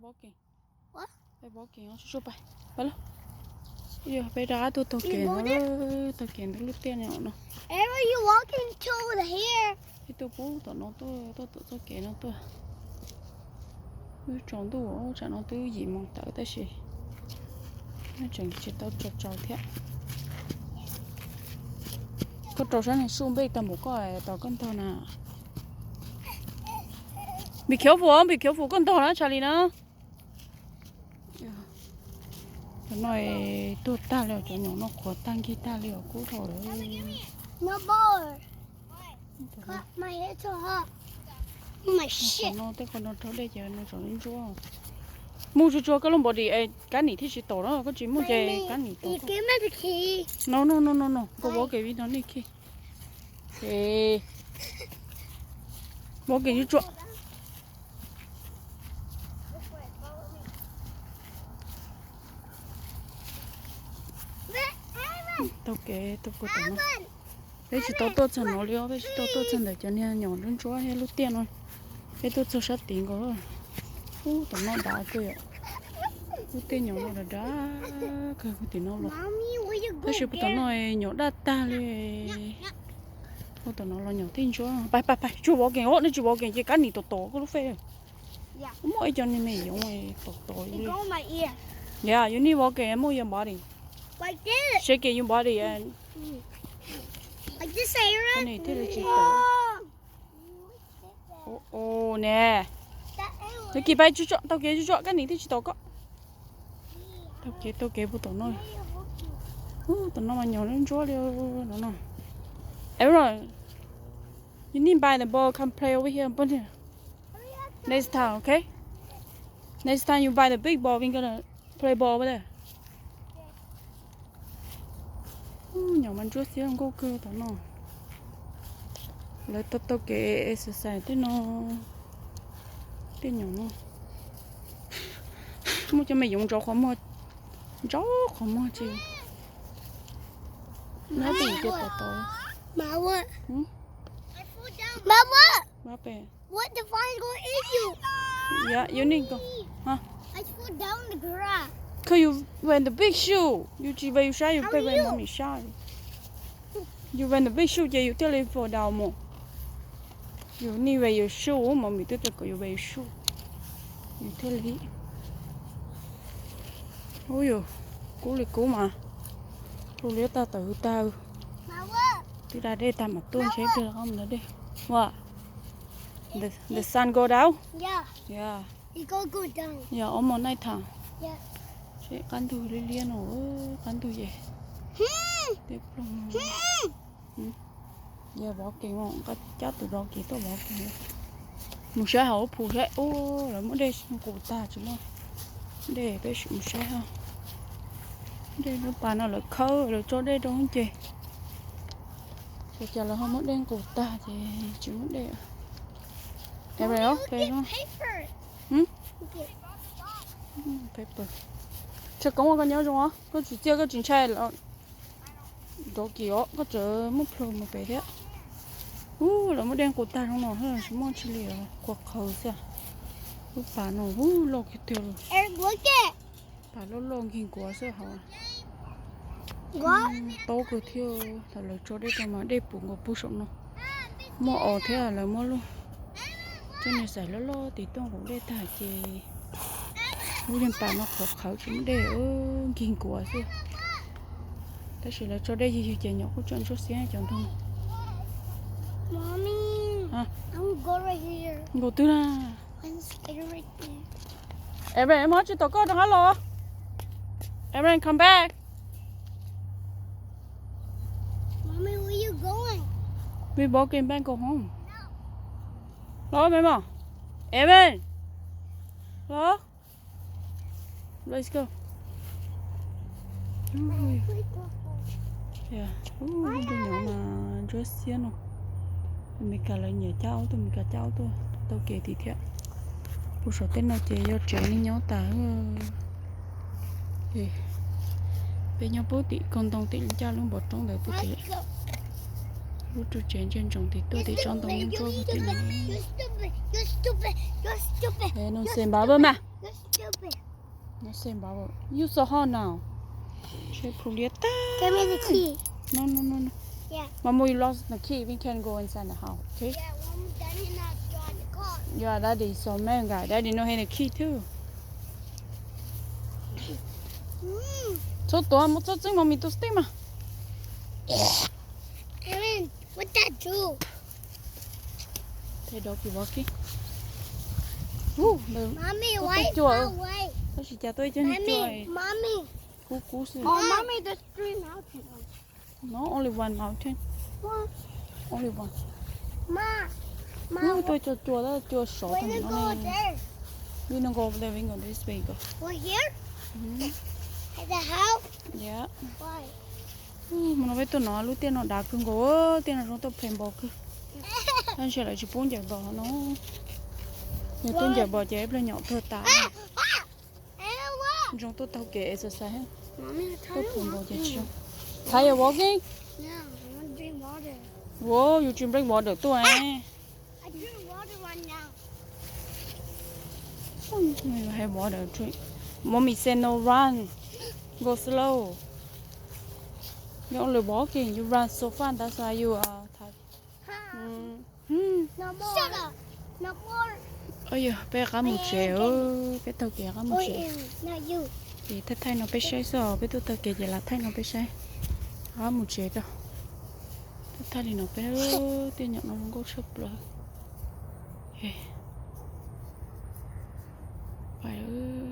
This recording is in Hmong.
Walking. What? Peb walking, sub sub pais. Pais lauj. Yog peb rov qab tuaj taug kev ntawd, taug kev ntawd lub tiaj no no. Peb tuaj pub tom no tuaj, tuaj tom txoj kev no tuaj. Wb tsaus ntuj, tsam no twb yim moos tawm tab sis tseem tsis tau tsaus tsaus thiab. Koj rau sab neeg suj npej tau npaum koj tos koj ntog na. Be careful, be careful, koj ntog na Charlie na. Cov no tuag tag li os, cov nyom no qhuav tag nkig tag li os, kub dhau lawm. Qhov no tej qhov no raug dej ces no tseem ntsuab. Muaj tsuag tsuag koj lub body es kab nim thiaj tsis tom na, koj tsis muaj ces kab nim tom. No no no no no, koj vov kev vij no nej khi. Vov kev tsuag tsuag. Taug kev tuaj puag tom no. Peb tsis tau tuaj txog no li os, peb tsis tau tuaj txog ntawm cov niag nyom ntsuab ntsuab thiab lub tiaj no. Peb tuaj txog sab tid nkaus. Ub, tom no dav kawg yom. Lub tiaj nyom no dav dav kawg puag tim no los. Tab sis puag tom no nyom daj tag li. Puag tom no los nyom thiaj ntsuab. Pais pais pais, tsuag vov kees os, nej tsis vov kees ces kab nim tom tom koj lub face. Muaj ib co niag me yoov tom tom li. Yeah, you need vov kees, move your body. Shake it, your body. Thiaj li tsis tom. Ua ne. Tag kis pais tsuag tsuag, taug kev tsuag tsuag, kab nim thiaj tsis tom koj. Taug kev, taug kev puag tom no. Ub, tom no mas nyom ntsuab li no no. Aaron, you need buy the ball, come play over here. Next time, okay? Next time you buy the big ball, we gonna play ball over there. Nyom mas ntsuab xiab nkauj kawg tom no. Lawv tau tau kev exercise tej no. Tej nyom no. Muaj cov me yoov ntsaub qhov muag, ntsaub qhov muag tsis. Nyob pem tias tom tod. Mom, what? Mom, what? Mom, what? What the fuck is going in you? Yeah, you need go. Huh? I fall down the garage. Cause you wear the big shoe. Yus tsis wear yus sab, yus pheej wear mommy sab. Yus wear the big shoe ces yus thiaj li fall down mus. Yus need wear your shoe, mommy twb tias kom yus wear your shoe. Yus thiaj li. Ub yus, kub li kub mas. Hu liab tag tawm hws tag. Twb da dej tag mam tuaj ntshe ib pliag los mus da dej. What? The, the sun go down? Yeah. Yeah. It go, go down. Yeah, almost night time. Yeah. Seb qab ntug liab liab no, qab ntug ces. Hmm. Tej ploog. Hmm. Yog vov kees, cab tus vov kees tuaj vov kees. Mus saib hauv lub phu saib, ub, lawv muab dej nqus tag tsis muaj dej, peb sim mus saib hauv. Dej lub pas no lawv khawb, lawv tso dej rau ces. Ces cas lawv ho muab dej nqus tag ces tsis muaj dej. Aaron, peb, paper. Tshaj koob ua koj nyob zoo os, koj tsis txiaj koj tsis ntshai los rov kis os, koj tseem muaj plhu mus pem thiab. Ub, lawv muab dej nqus tag zoo no, tsis muaj tsi li, qhuav qhawv xwb. Lub pas no, ub, loj kiag tiag li. Pas loj loj nkig nkuav xwb hauv. Taub kawg thiab, thaum lawv tso dej rau mas dej puv nkaus puag saum no. Muaj os thiab lawv muab lub, coj niag xaim loj loj tim tuaj nqus dej tag ces lub yeej pas no qhuav qhawv tsis muaj dej, nkig nkuav xwb. Tab sis lawv tso dej yig yig ces nyom kuj tseem ntsuab xiab cov ntug. Nkaus twg na? Aaron, mob tsis tom koj rov qab los. Aaron, come back. We walking back go home. Los me mos. Aaron. Los. Let's go. Ub, tus nyom mas ntsuab xiab no. Amelikas lawv nyiam cab aub tuaj, Amelikas cab aub tuaj taug kev tid thiab. Puag saum tej no ces yog tsev neeg nyob tas. Peb nyob puag tim koog ntoo tim ncaj lub npov roob ntawd puag tim. Lub ru tsev ntsia ntsoov tim tuaj tim tsob ntoo ntsuab puag tim. No se npav voj mas. No se npav, you so hot now. Seb phu liab tag. Give me the key. No, no, no, no. Yeah. Mom, you lost the key. We can go inside the house, okay? Yeah, Mom, Daddy not drive the car. Yeah, Daddy so man guy. Daddy no have the key too. Mm. Txhob tuav, muab txhob txeeb Mommy tus stick mas. Kevin, what that do? Tej dog kis vov kib. Mommy, why far away? Tab sis cas tuaj ib cov niag cua. Mommy, kub kub xwb. Oh, Mommy, there's three mountains. No, only one mountain. What? Only one. Ma, Ma, tuaj cua cua, tab cua sov tag no ne. We don't go over there, we go this way, go. We're here? Mhm. At the house? Yeah. Why? Mus no peb tuaj no lub tiaj no dav kawg nkaus, tiaj no zoo tuaj pheej npau kawg. Tab sis lawv tsis pub ncaws npos no. Yog tuaj ncaws npos ces ib pliag nyom tuag tas. Zoo tuaj taug kev exercise, tuaj pheej npau ces tsis zoo. Tired walking? Wow, you drink water tuaj. Have water drink. Mommy say no run. Go slow. You only walking, you run so fast, that's why you are tired. Shut up. No more. Yog peb qab mus tsev, peb taug kev qab mus tsev. Ces thaij thaij no peb saib xwb, peb tuaj taug kev ces lam thaij no peb saib. Qab mus tsev rau. Thaij thaij li no peb, tej nyom no zoo nkauj tshaj plaws. Pais lawm.